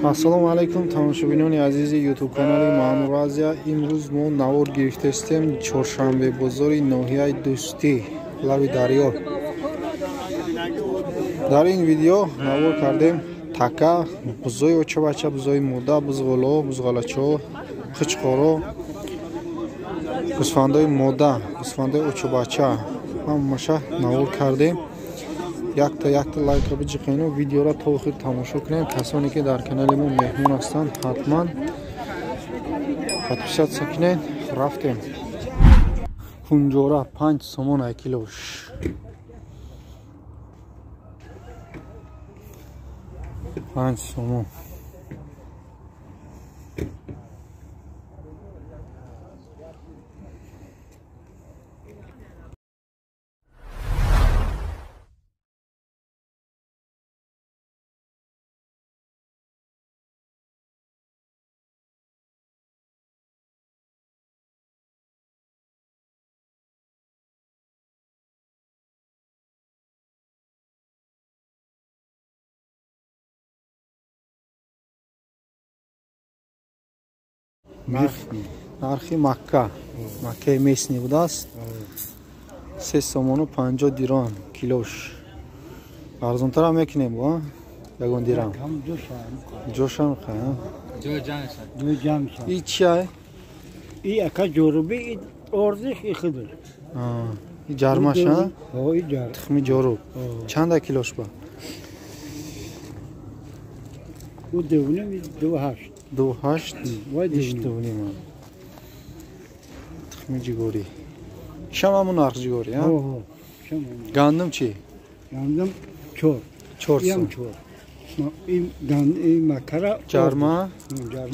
Ассалому алайкум тамошобинони азизи YouTube канали Маъмур Азия. Имрӯз мо навор гирифтаистем Чоршанбе бозори ноҳияи Дӯстӣ, лаби дарё. Дар ин видео навор кардем така, бузои очабача, бузои мода, бузғоло, бузғалачо, қичқоро, гӯсфандои мода, гӯсфандои очабача ҳамаша навор кардем. Якта якта лайкро биҷиқену видеоро то охир тамошо кунем. Касоне ки дар канали мо меҳмон ҳастанд, ҳатман подписаться кунед. Рафтем. Кунҷора 5 сомон ай килош. 5 сомон. Нархи Макка, Маккаи местни будааст. 3 сомону 50 дирам килош. Арзонтарам мекунем бо, ягон дирам. Ҷошам ха. И чиай? И ака ҷоруби, и орзиш, и хидр. И ҷармаш, ҳа? Ҳо, и ҷар. Тухми ҷоруб. Чанда килош ба? У дувним, 2.8. 2.8, иш дувним. Тухми ҷигорӣ. Шам ҳамун нарх ҷигорӣ, ҳа? Ҳо, шам. Гандум чӣ? Гандум 4. 4 сом. 4. Ин ганд, ин макара ҷарма,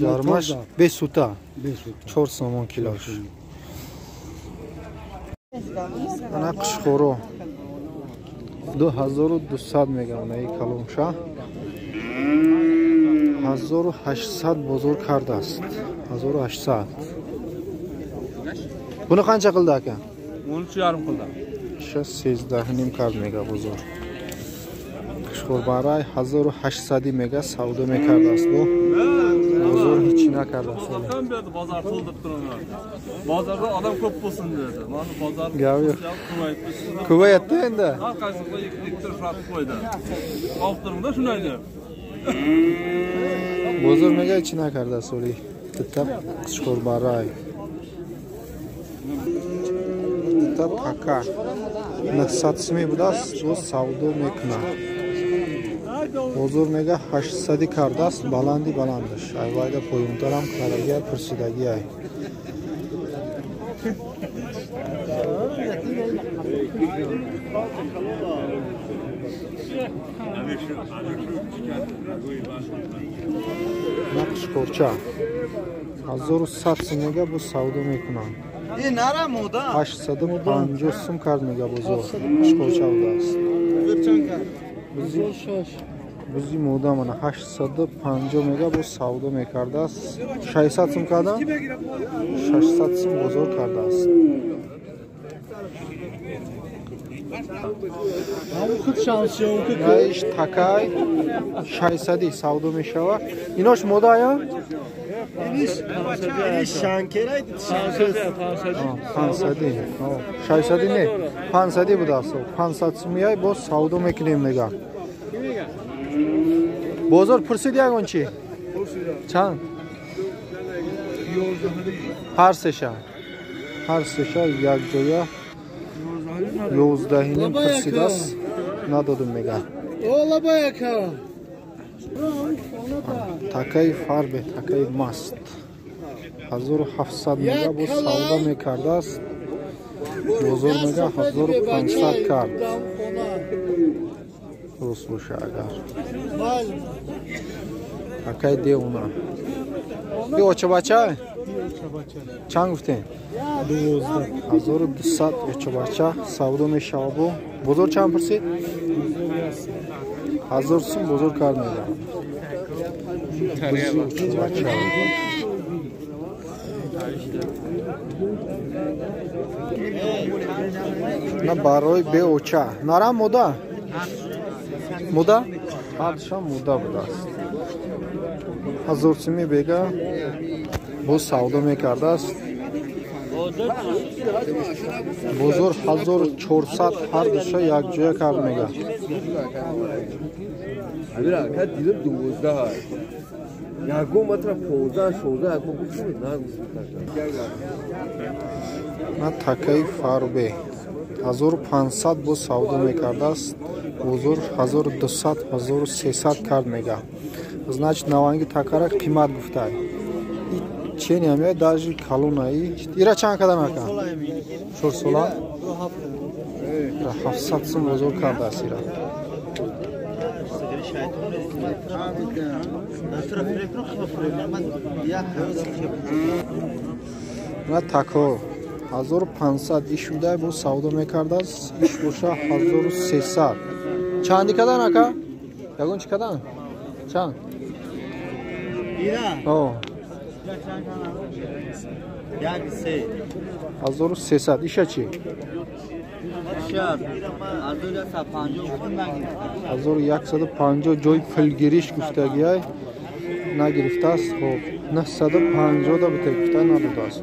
ҷармаш бесута. Бесута. 4 сомон килош. Ана қишқоро 2200 мегӯянд ин калонша. 1800 бозор кардааст. 1800. Буни қанча қилди ака? 13,5 қилди. 13.5 кард мега бозор. Қишқорбарай 1800 мега савдо мекардааст бо. Бозор ҳеч накардааст. Odam berdi, bozor to'ldirib turaman. Bozorda odam ko'p bo'lsin dedi. Mana bozor ko'payapti endi. Har qaysi ikkita sotib qo'ydi. Olib turingda shunday deb. Бозор мега ҳеч накардааст оли. Дитта қишқорбарай. Дитта така. 900 суми будааст, боз савдо мекунад. Бозор мега 800 кардааст, баланди баландаш. Айвайда поёнтарам кардагиай, пурсидагиай. Нақшкорча 1100 сум мега боз савдо мекунанд. 850 сум кард мега бозор. Қишқорча будааст. Бузи мода мана 850 мега боз савдо мекардааст. 600 сум карда? 600 сум бозор кардааст. Иш такай 600 савдо мешавад. Инош мода ая? 500. 600 не, 500 будааст. 500 сумияй боз савдо мекунем мега. Бозор пурсид ягон чи? Чанд? Ҳар сеша. Ҳар сеша якҷоя 11.5 пурсидааст. Надодум мега. Такаи фарбе, такаи маст. 1700 мега боз савдо мекардааст. Бозор мега 1500 кард. Рост боша агар. Такаи девона. И очабача? Чанд гуфтем? 1200 очабача савдо мешавад. Бозор чанд пурсид? 1000 сум бозор кард мега. Бузи очабача. На барои беоча. Нарам мода? Мода? Ҳардушам мурда будааст. 1000 суми бега боз савдо мекардааст. Бозор 1400 ҳардуша якҷоя кард мега. На такаи фарбе 1500 боз савдо мекардааст. Бозор 1200 1300 кард мега. Значит, наванги такара қимат гуфтай. Чени ҳамя даже калонаи. Ира чанд кадан ака? 4 сола? Ира 700 сум бозор кардааст ира. На тако 1500 иш буда боз савдо мекардааст. Иш боша 1300. Чанди кадан ака? Ягон чӣ кадан? Чанд? Ира. 1300. Иша чӣ? 1150 ҷои пулгириш гуфтагиай нагирифтааст. Хоб 950 да бите гуфта надодааст.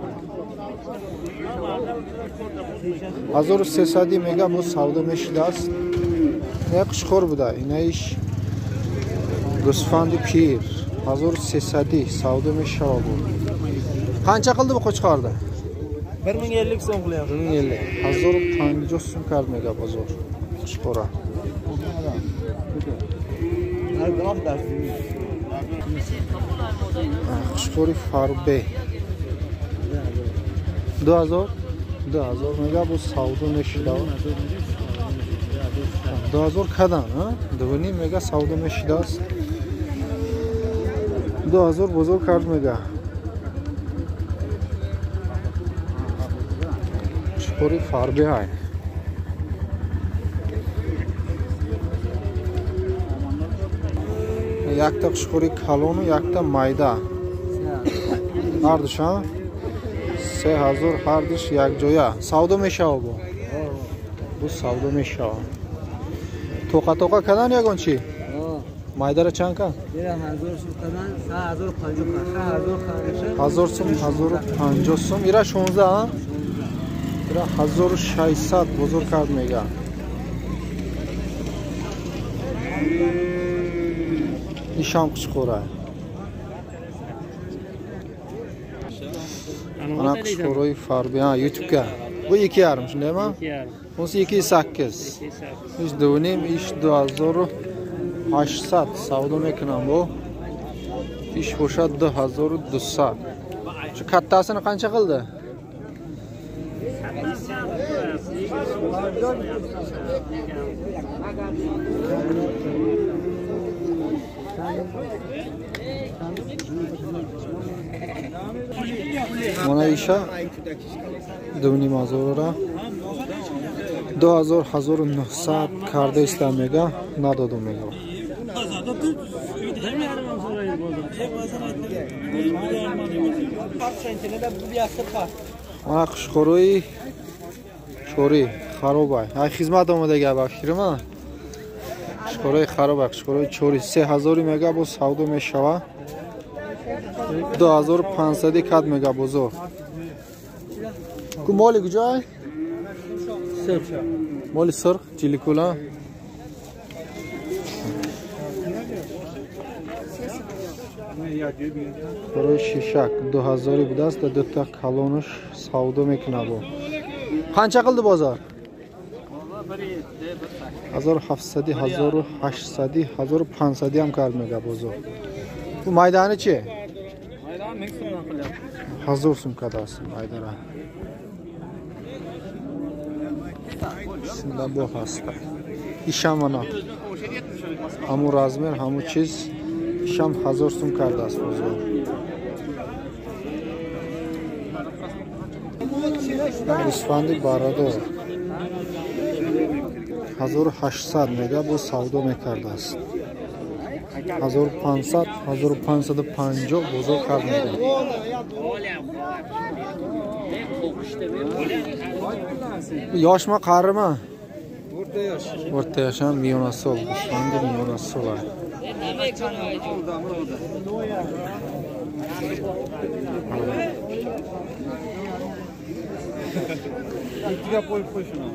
1300 мега боз савдо мешидааст. Ина қушқор буда, инаиш гӯсфанди пир 1300 савдо мешава буд. Qancha qildi bu qo'chqorda? 1050 so'm qilyapti. 1050. 1050 so'm кард мега бозор. Qo'chqora. Qo'chqori farbe. 2000 2000 мега бу савдо мешида. 2000 кадан, ҳа? 2.5 мега савдо мешидааст. 2000 бозор кард мега. Қушқори фарбе ҳай. Якта қушқори калону якта майда. Ҳардуш, ҳа? 3000 ҳардуш якҷоя. Савдо мешава бо? Бу савдо мешава. Тоқа тоқа кадан ягон чӣ? Майдара чанд кан? 1000 сум, 1050 сум. Ира 16, ҳа? Ира 1600 бозор кард мега. Ишам қушқора. Ана қушқорои фарби, ҳа, YouTube-га. Бу 2,5 shundaymi? Bunisi 2,8. Иш 2,5, иш 2800 савдо мекунам бу. Иш бошад 2200. Shu kattasini qancha qildi? Mana иша 2,5 ра 2900 карда иста мега, надодум мега. Мана қушқорои чори харобай. Ай хизмат омадага ба фирма. Қушқорои харобай, қушқорои чори 3000 мега бо савдо мешава. 2500 кад мега бозор. Ку моли куҷой? Сурх. Моли сурх, ҷиликула. Барои шишак 2000 будааст, да дута калонаш савдо мекунад бо. Қанча қилди бозор? 1700, 1800, 1500 ҳам кард мега бозор. Бу майдани чи? Майдан 1000 сумдан qilyapti. 1000 сум кардааст майдара. Синда бо ҳаст. Ишам ана. Ҳамун размер, ҳамун чиз. Ишам 1000 сум кардааст бозор. Гӯсфанди барадор 1800 мега бо савдо мекардааст. 1500, 1550 бозор кард мега. Yoshmi, qarimi? O'rta yosh. O'rta yosh ham, miyonasol, g'ushmandi miyonasol. Ikkiga qo'yib qo'y shuni.